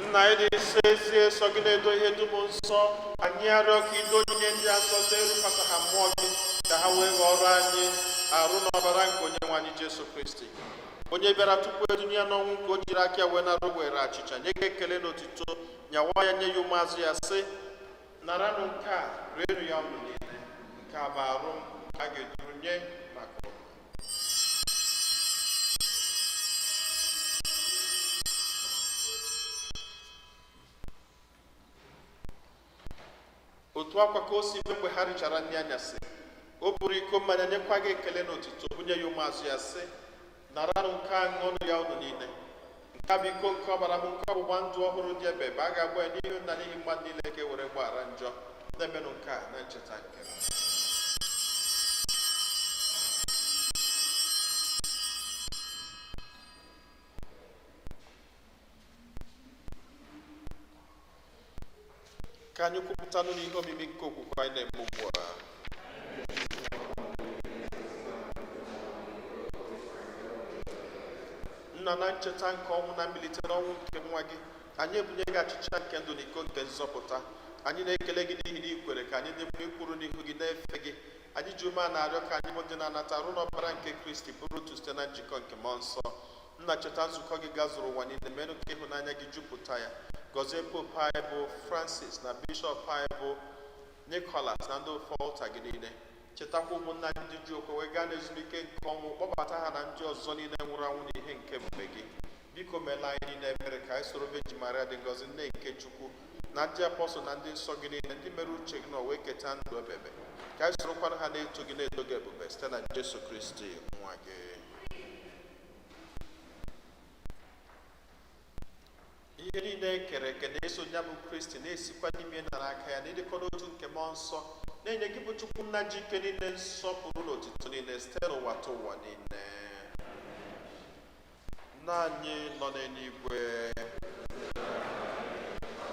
Nna anyị dị nsọ, ezie sọ gị na-edo ihe dum nsọ. Anyị arịọ ka ido onyinye ndị a nsọ site ịrụkwasị ha mmụọ gị, ka ha wee ghọrọ anyị arụ na ọbara nke onye nwe anyị Jesu Kristi, onye bịara tupu edunye ya n'ọnwụ nke o jiri aka ya wee nara, were achịcha nye gị ekele na otito, nyawa ya, nye ya ụmụazụ ya, sị: "Naranụ nke a, rienụ ya unu niile. Nke a bụ arụ m a ga-eduru nye maka unu." Otu akwa ka o si mee mgbe ha richara nri anyasị, o buru iko mmanya, nyekwa gị ekele na otito, bunye ya ụmụazụ ya, sị: "Naranụ nke a, ṅụọnụ ya unu niile. Nke a bụ iko nke ọbara m nke ọgbụgba ndụ ọhụrụ dị ebebe. A ga-agba ya n'ihi na n'ihi mmadụ niile ka e were gbaghara njọ. Na-emenụ nke a na ncheta nke m." Ka anyị kwupụtanụ n'ihe omimi nke okwukwe anyị na-eme ugbu a. Nna, na ncheta nke ọnwụ na mbilite n'ọnwụ nke nwa gị, anyị ebunye gị achịcha nke ndụ na iko nke nzọpụta. Anyị na-ekele gị n'ihi na ị kwere ka anyị dị mma ikwuru n'ihu gị na-efe gị. Anyị ji ume a na-arịọ ka anyị bụ ndị na-anata arụ n'ọbara nke Kristi bụrụ otu site na njikọ nke mmụọ nsọ. Nna, cheta nzukọ gị gazuru ụwa niile, menụ ka ịhụnanya gị jupụta ya. Gọzie Popu anyị bụ Francis na Bishọp anyị bụ Nicholas na ndị ofe ọlta gị niile. Chetakwa ụmụnna anyị ndị ji okwe wee gaa n'ezumike nke ọnwụ, kpọbata ha na ndị ọzọ niile nwụrụ anwụ n'ihe nke ebube gị. Biko meela anyị niile ebere ka anyị soro Virgin Maria dị ngọzi, nne nke Chukwu, na ndị apọstụl na ndị nsọ gị niile, ndị mere uche gị na wee keta ndụ ebebe, ka anyị sorokwanụ ha na-eto gị, na-edo gị ebube site na Jesu Kristi nwa gị. Ihe niile e kere eke na-eso ya bụ Kristi, na-esikwa n'ime na n'aka ya, na ịdịkọ n'otu nke mmụọ nsọ, na-enye gị bụ Chukwu nna ji ike niile nsọpụrụ na otito niile site n'ụwa ta ụwa niile. Nna anyị nọ n'eluigwe,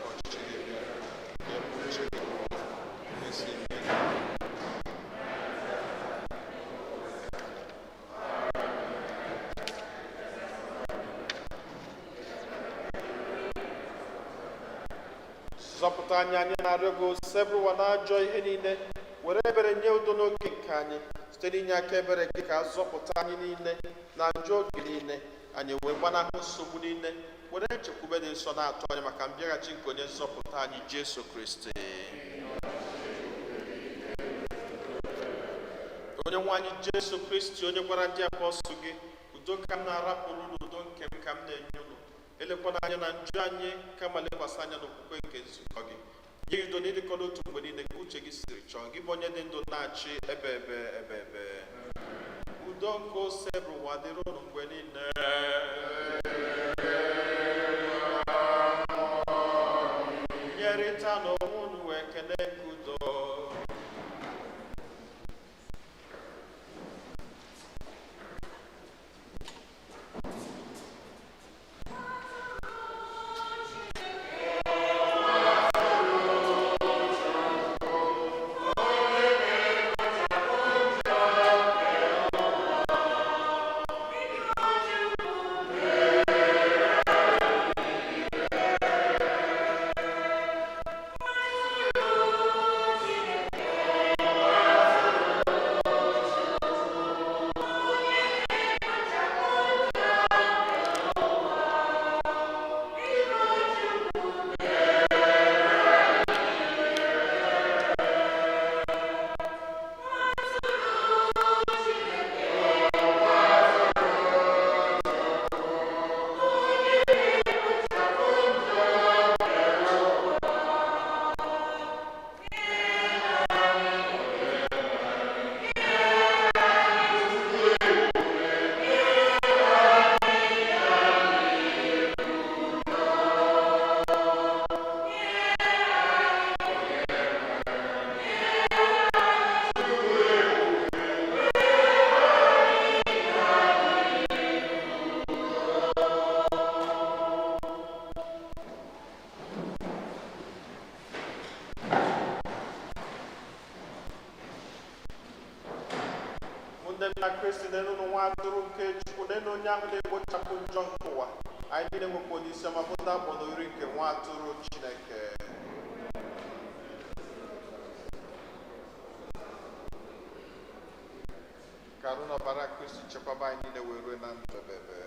ọchịchị gị bịa, ka eme uche gị esi eme. Zọpụta anyị, anyị na-arịọ gị, osebụrụ ụwa na ajọ ihe niile, were ebere nye udo n'oge nke anyị. Site n'inye aka ebere gị, ka a zọpụta anyị niile na njọ oge niile, anyị wee gbanahụ nsogbu niile, were nchekwube dị nsọ na-atụ anya maka mbịaghachi nke onye nzọpụta anyị Jesu Kristi. Onye nwe anyị Jesu Kristi, onye gwara ndị apọstụl gị, udo ka m na-arapụrụ unu, udo nke m ka m na-enye unu, elekwana anya na njọ anyị, kama lekwasị anya n'okwukwe nke nzukọ gị, nye udo na ịdịkọ n'otu mgbe niile ka uche gị siri chọọ, gị bụ onye dị ndụ na-achị ebe ebe ebe ebe. Udo nke Osebụrụwa dịrị unu mgbe niile. Nyerịta n'onwe unu ekele nke udo. Ụmụnne m na Kristi, n'elu nwa atụrụ nke Chukwu, n'elu onye ahụ na-ekpochapụ njọ nke ụwa. Anyị niile nwekwa onye isi ọma bụ ndị akpọ n'oriri nke nwa atụrụ Chineke. Ka arụ na ọbara Kristi chekwaba anyị niile wee rue na ndụ ebebe.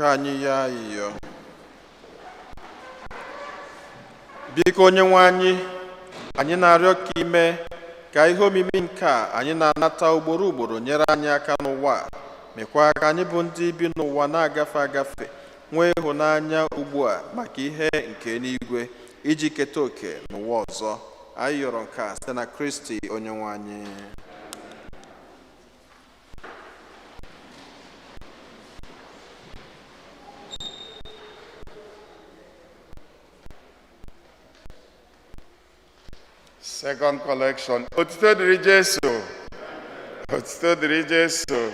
Ka anyị yọọ ayịyọ. Biko, Onye nwe anyị, anyị na-arịọ ka ime ka ihe omimi nke a anyị na-anata ugboro ugboro nyere anyị aka n'ụwa a, mekwa ka anyị bụ ndị bi n'ụwa na-agafe agafe nwee ịhụnanya ugbu a maka ihe nke eluigwe iji keta oke n'ụwa ọzọ. Anyị yọrọ nke a site na Kristi Onye nwe anyị. Second collection. Otito dịrị Jesu. Otito dịrị Jesu.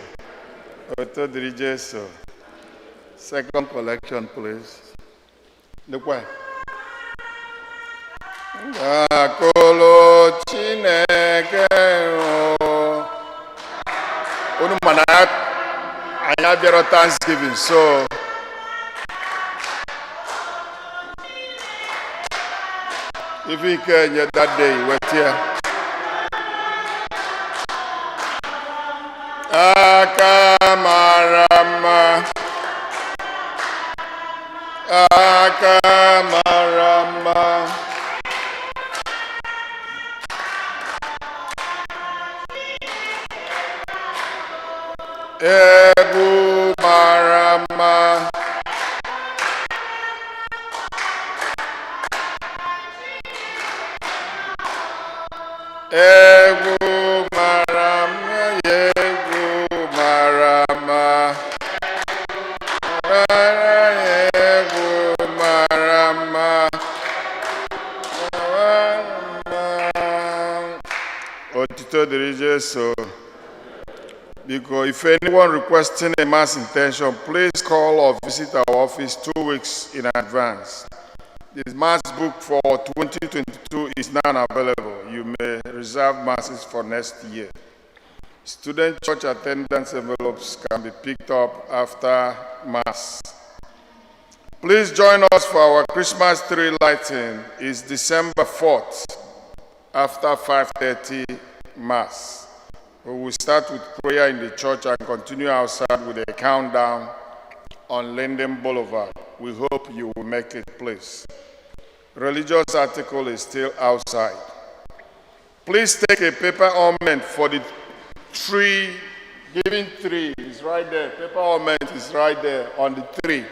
Otito dịrị Jesu. Second collection, please. Lekwa. Akolo Chineke o. Unu ma na anyị abịarọ Thanksgiving, so ife ike nye that day weta ya. Aka mara mma, aka mara mma. Egwu mara mma. Egwu mara mma, egwu mara mma. Mara egwu mara mma. Mara mma. Otito dịrị Jesu. Biko, if anyone requesting a mass intention, please call or visit our office 2 weeks in advance. The mass book for 2022 is now available. You may reserve masses for next year. Student church attendance envelopes can be picked up after mass. Please join us for our Christmas tree lighting. It's December 4th after 5:30 mass. We will start with prayer in the church and continue outside with a countdown on Linden Boulevard. We hope you will make it, please. Religious article is still outside. Please take a paper ornament for the tree, giving tree is right there. Paper ornament is right there on the tree.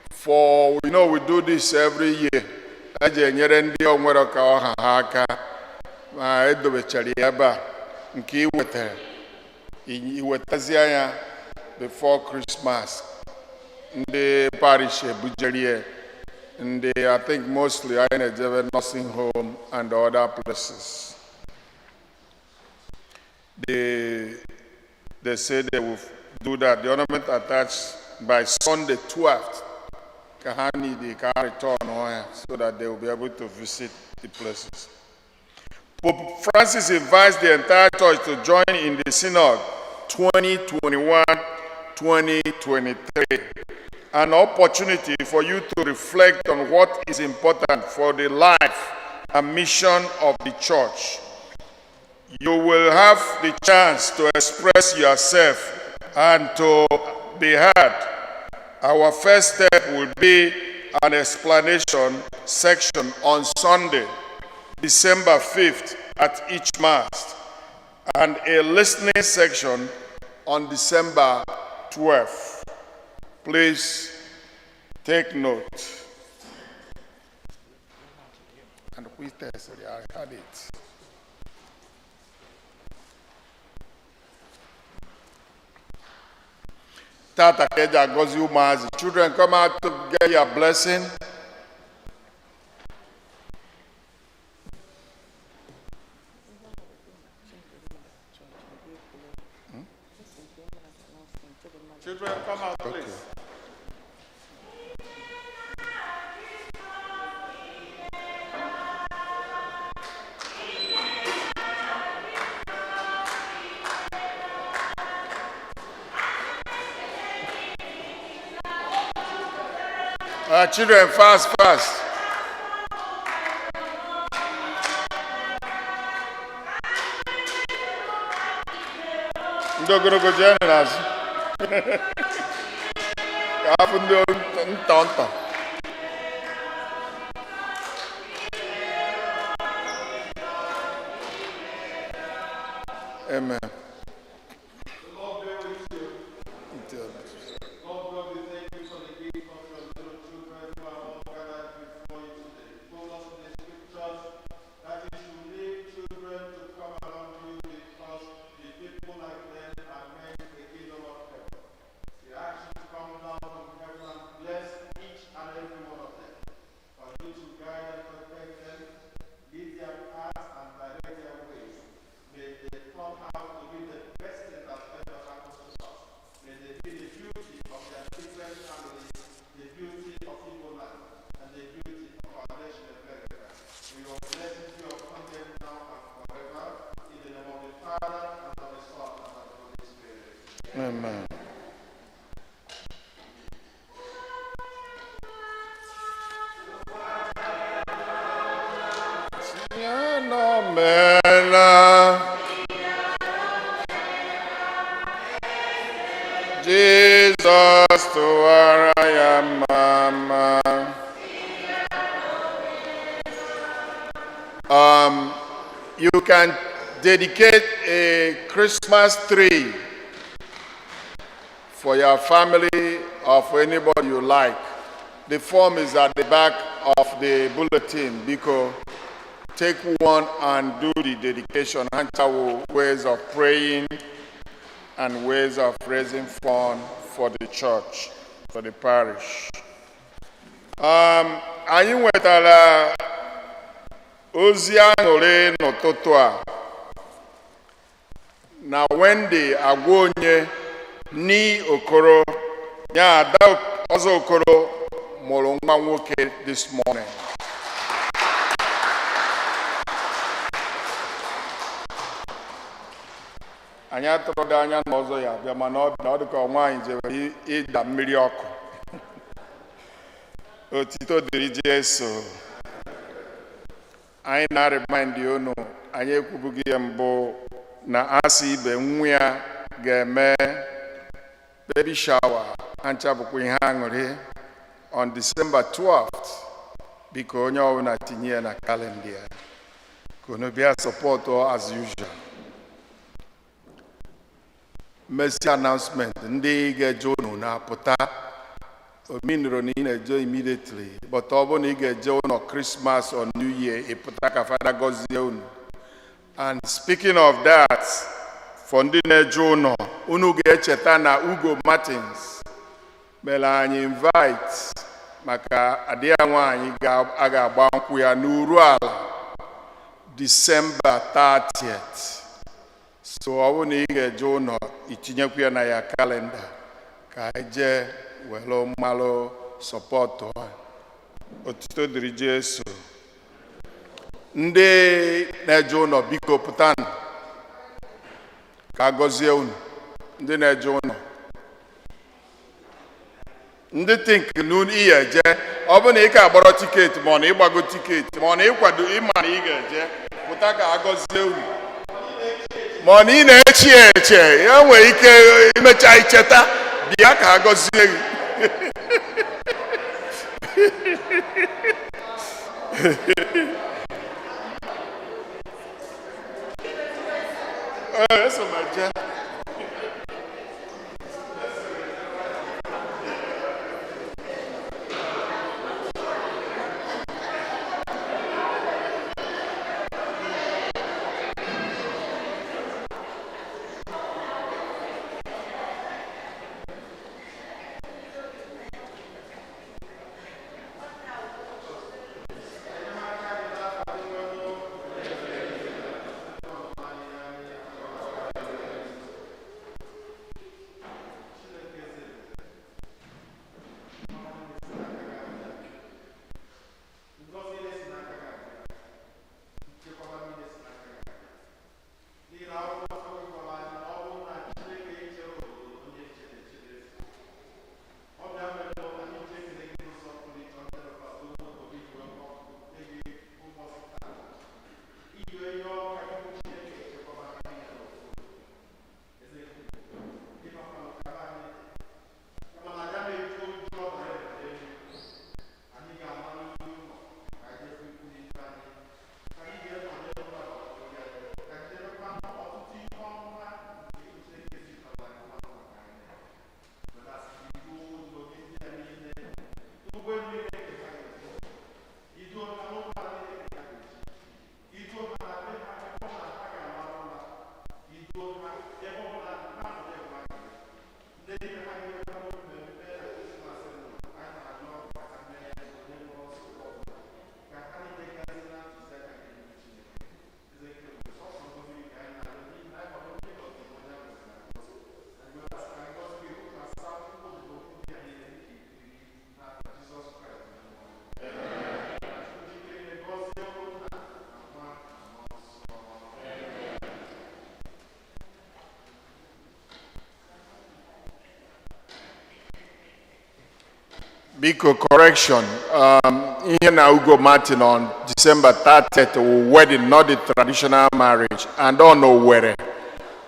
For we know we do this every year. Eji enyere ndị onwere ka ọha ha aka ma edobechara ya ebe a nke ị wetara i wetazie ya before Christmas, ndị parish ebujerie ndị, I think mostly anyị na-ejebe nursing home and other places. They say they will do that. The ornament attached by Sunday 12th ka ha need ka ha return ya so that they will be able to visit the places. Pope Francis invites the entire church to join in the Synod 2021-2023, an opportunity for you to reflect on what is important for the life and mission of the church. You will have the chance to express yourself and to be heard. Our first step will be an explanation section on Sunday, December 5th at each Mass, and a listening section on December 12th. Please take note. And we test, I had it. Tata ka eji agọzi ụmụazị. Children, come out to get your blessing. Children, come out, please. Children, fast, fast. Ndị ogologo jee n'azụ. Ka afụ ndị nta nta. Amen. Lord God, we thank you for the gift of your little children who are all gathered before you today. Told us in the scriptures that you should leave children to come around you because the people like them are meant the kingdom of heaven. We ask you to come down from heaven and bless each and every one of them. For you to guide and protect them, lead their paths and direct their ways. May they turn out to be the best thing that ever happened to us. May they be the beauty of their children's families, the beauty of Igbo land, and the beauty of our nation America. May your blessings be upon them now and forever. In the name of the Father, and of the Son, and of the Holy Spirit. Amen. Mela. Jizọs tụwara ya mama. You can dedicate a Christmas tree for your family or for anybody you like. The form is at the back of the bulletin. Because take one and do the dedication. Hantawo ways of praying and ways of raising funds for the church, for the parish. Anyị nwetara ozi aṅụrị n'ụtụtụ a na Wendy agwa onye ni Okoro ya ada ọzọ Okoro mụrụ nwa nwoke this morning. Anyị atụrụghị anya na ọzọ ya abịa, mana ọ bịa, ọ dị ka nwaanyị jewere ịda mmiri ọkụ. Otito dịrị Jesu. Anyị na-arịmaịndị unu, anyị ekwubughị ya mbụ, na asị ibe nwa ya ga-eme baby shower ancha bụkwa ihe aṅụrị on December 12th. Biko, onye ọbụla tinye ya na kalenda ya ka unu bịa support as usual. Mmesi announcement: ndị ga-eje unu na-apụta ominro na ị na-eje immediately, but ọ bụrụ na ị ga-eje ụlọ Christmas or New Year, ị pụta ka Fada gọzie unu. And speaking of that, for ndị na-eje ụlọ, unu ga-echeta na Ugo Martins mere anyị invite maka adị ya nwaanyị a ga-agba nkwụ ya n'uru ala December 30th. So ọ bụrụ na ị ga-eje ụlọ, itinyekwu ya na ya kalenda ka anyị jee were mmalụ support ha. Otuto dịrị Jesu. Ndị na-eje ụlọ, biko pụtanụ ka a gọzie unu. Ndị na-eje ụlọ, ndị think na ị ga-eje, ọ bụ na ị ka agbọrọ ticket, ma ọ na ịgbago ticket, ma ọ na ịkwado, ịma na ị ga-eje, pụta ka a gọzie unu. Ma ọ na ị na-eche eche ya, nwere ike imecha icheta, bịa ka a gọzie gị. Ee, eso m eje. Ha ebe ọ bụla ha nọ na-enwe aṅụrị. Ndị niile ha ga-enwekwa mmemme na Krismas nọ, anyị na-arịọ ka ha mee ya n'enweghị nsogbu ọbụla, ka ha niile gazie na ntụziaka nke iwu Chineke. Eze nke ebube, sọsọ ngọzi gị ka anyị na-arịọ, n'ihi na anyị ma na onye gọziri bụ onye a gọziri agọzi. Anyị wee na-asị ka ngọzi gị rụkwasa ụmụ ndị a niile dịka ikiri n'aha Jizọs Kraịst Onyenwe anyị. Ka Chukwu jikere gọzie ụmụ nna na nwa na mmụọ nsọ. Biko, correction. Ihe na Ugo Martin on December 30th will wedding, not the traditional marriage. And on Owerri,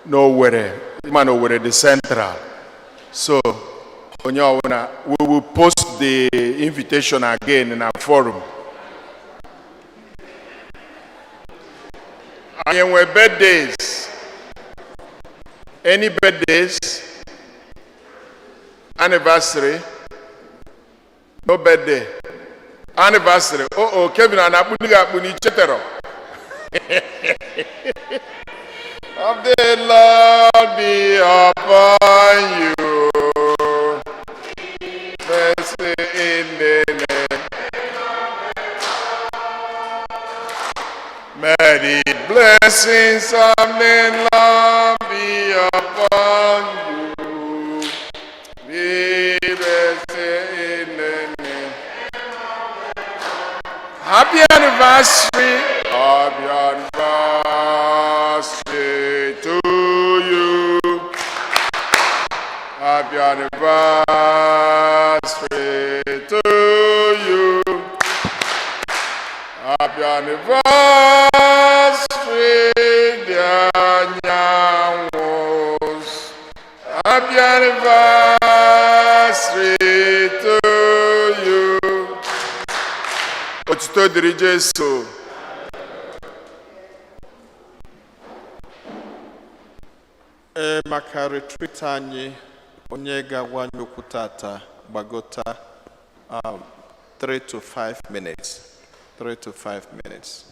no Owerri, man Owerri, the central. So, onye ọbụla, we will post the invitation again in our forum. Anyị nwe birthdays. Any birthdays? Anniversary? No birthday. Anniversary. Oh, Kevin, a na-akpụ gị akpụ n'ichetero. Of the Lord be upon you. Mercy in the name. May the blessings of the Lord be upon you. Be blessed in the name. Happy anniversary. Happy anniversary to you. Happy anniversary to you. Happy anniversary, dear Anyanwus. Happy anniversary to you. Otuto dịrị Jesu. Ee, maka retreat anyị, onye ga-agwa anyị okwu tata gbagota 3 to 5 minutes, 3 to 5 minutes.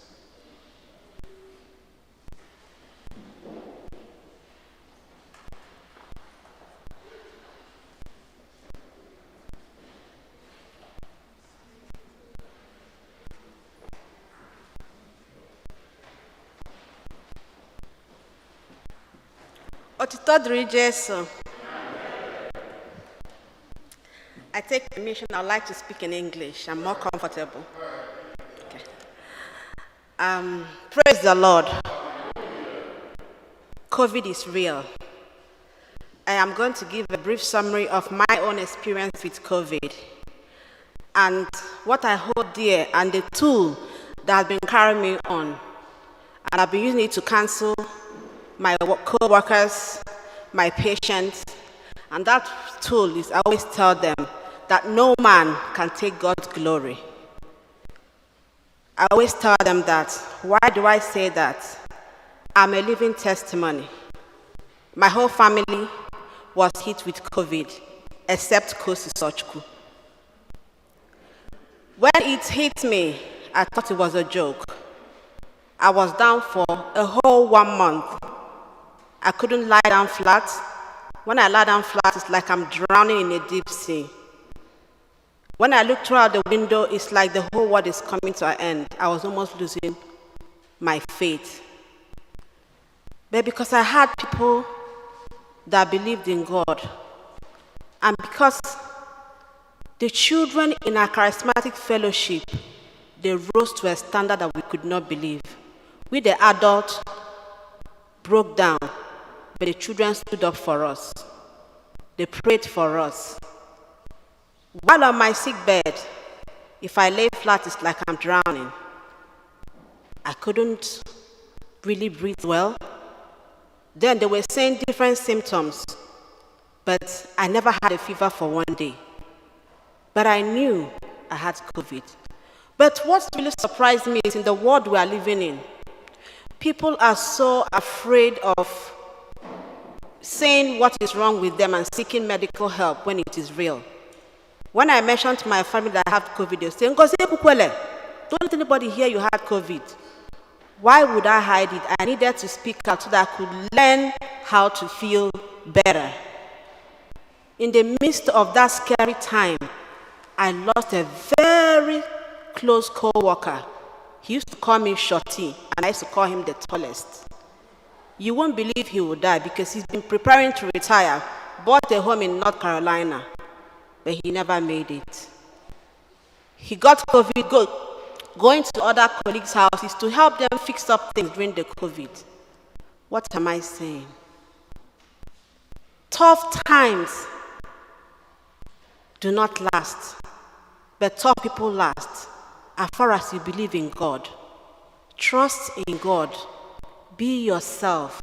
Otito dịrị Jesu. I take permission, I'd like to speak in English. I'm more comfortable. Okay. Praise the Lord. COVID is real. I am going to give a brief summary of my own experience with COVID and what I hold dear and the tool that has been carrying me on. And I've been using it to counsel my co-workers, my patients, and that tool is I always tell them that no man can take God's glory. I always tell them that. Why do I say that? I'm a living testimony. My whole family was hit with COVID, except Kosi Sochku. When it hit me, I thought it was a joke. I was down for a whole one month. I couldn't lie down flat. When I lie down flat, it's like I'm drowning in a deep sea. When I look through out the window, it's like the whole world is coming to an end. I was almost losing my faith. But because I had people that believed in God, and because the children in our charismatic fellowship, they rose to a standard that we could not believe. We, the adults, broke down, but the children stood up for us. They prayed for us. While on my sick bed, if I lay flat, it's like I'm drowning. I couldn't really breathe well. Then they were saying different symptoms, but I never had a fever for one day. But I knew I had COVID. But what really surprised me is in the world we are living in, people are so afraid of saying what is wrong with them and seeking medical help when it is real. When I mentioned to my family that I have COVID, they say, "Ngozi Ekwukwele, don't let anybody hear you had COVID." Why would I hide it? I needed to speak out so that I could learn how to feel better. In the midst of that scary time, I lost a very close co worker. He used to call me Shorty, and I used to call him the tallest. You won't believe he would die because he's been preparing to retire, bought a home in North Carolina, but he never made it. He got COVID, going to other colleagues' houses to help them fix up things during the COVID. What am I saying? Tough times do not last, but tough people last as far as you believe in God. Trust in God. Be yourself.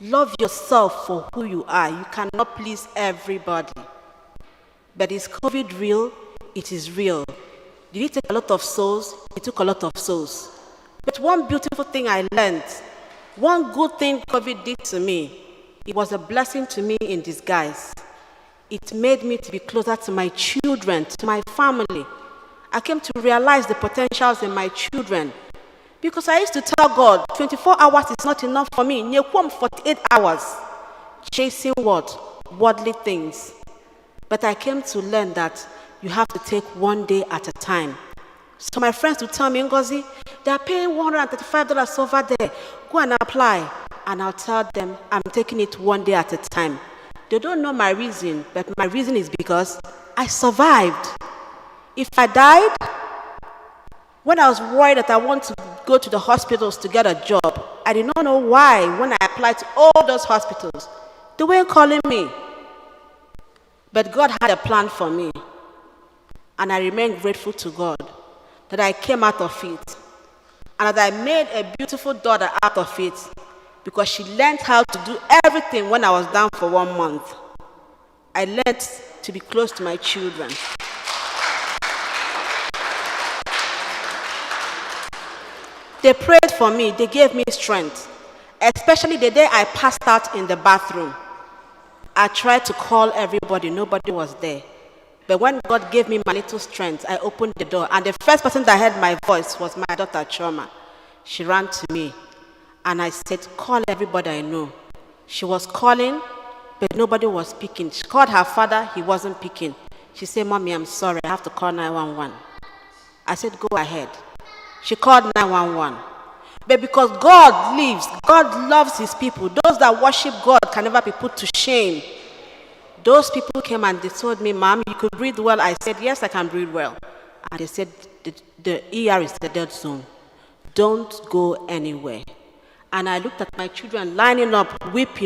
Love yourself for who you are. You cannot please everybody. But is COVID real? It is real. Did it take a lot of souls? It took a lot of souls. But one beautiful thing I learned, one good thing COVID did to me, it was a blessing to me in disguise. It made me to be closer to my children, to my family. I came to realize the potentials in my children. Because I used to tell God, 24 hours is not enough for me. Nyekwuo m 48 hours. Chasing what? Worldly things. But I came to learn that you have to take one day at a time. So my friends would tell me, "Ngozi, they are paying $135 over there. Go and apply." And I'll tell them I'm taking it one day at a time. They don't know my reason, but my reason is because I survived. If I died, when I was worried that I want to go to the hospitals to get a job, I did not know why when I applied to all those hospitals, they weren't calling me. But God had a plan for me. And I remain grateful to God that I came out of it and that I made a beautiful daughter out of it because she learned how to do everything when I was down for one month. I learned to be close to my children. They prayed for me, they gave me strength, especially the day I passed out in the bathroom. I tried to call everybody, nobody was there. But when God gave me my little strength, I opened the door, and the first person that heard my voice was my daughter, Choma. She ran to me, and I said, "Call everybody I know." She was calling, but nobody was picking. She called her father, he wasn't picking. She said, "Mommy, I'm sorry, I have to call 911." I said, "Go ahead." She called 911. But because God lives, God loves his people. Those that worship God can never be put to shame. Those people came and they told me, "Mom, you could breathe well." I said, "Yes, I can breathe well." And they said, The ER is the dead zone. Don't go anywhere." And I looked at my children lining up, weeping.